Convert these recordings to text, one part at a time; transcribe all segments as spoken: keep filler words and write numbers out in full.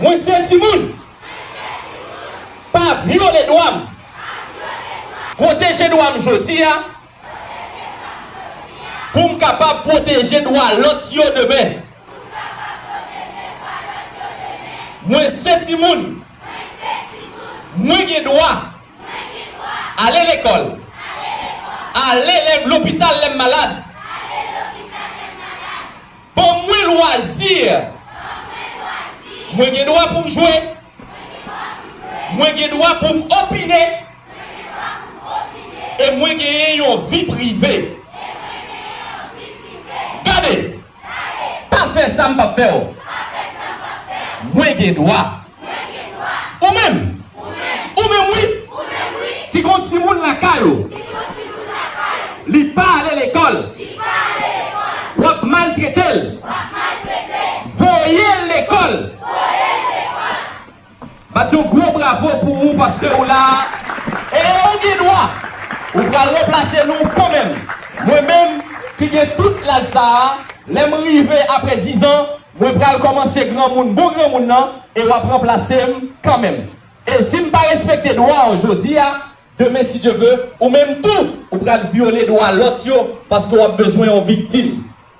Mwen se timoun. Pa vyole dwa m. Pwoteje dwa m jodi a pou m kapab pwoteje dwa lòt yo demen. Mwen se timoun. Mwen gen dwa ale lekòl, ale lè m lopital lè m malad. Ban mwen lwazi. Mwen gen dwa pou m jwe. Mwen gen dwa pou m opine. E mwen genyen yon vi prive. Gade! Pa fè sa m p ap fè w. Mwen gen dwa. Ou menm. Ou menm wi. Ki gon timoun lakay ou. Li pa ale lekòl. W ap maltrete l. Voye l lekòl. Bat yon gwo bravo pou ou paske ou la. E ou gen dwa. Ou pral ranplase nou kanmenm. Mwen menm ki gen tout laj sa a, lè m rive apre diz an, mwen pral kòmanse granmoun, bon granmoun nan, e w ap ranplase m kanmenm. E si m pa respekte dwa w jodi a, demen, si Dye ve, ou menm tou, ou pral vyole dwa lòt yo paske w ap bezwen yon viktim.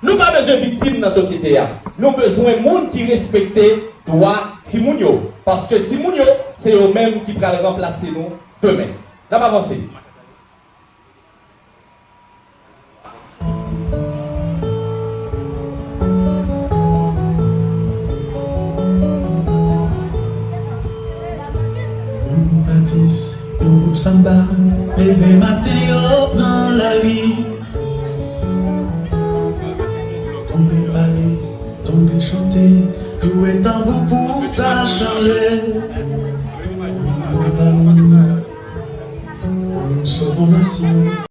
Nou pa bezwen viktim nan sosyete a. Nou bezwen moun ki respekte dwa timoun yo. Paske timoun yo, se yo menm ki pral ranplase nou demen. N ap avanse. Yon group atis, yon group sanba, leve maten yo pran lari. Tonbe pale, tonbe chante, jwe tanbou pou sa chanje. Yon pa moun, yon moun sove nasyon.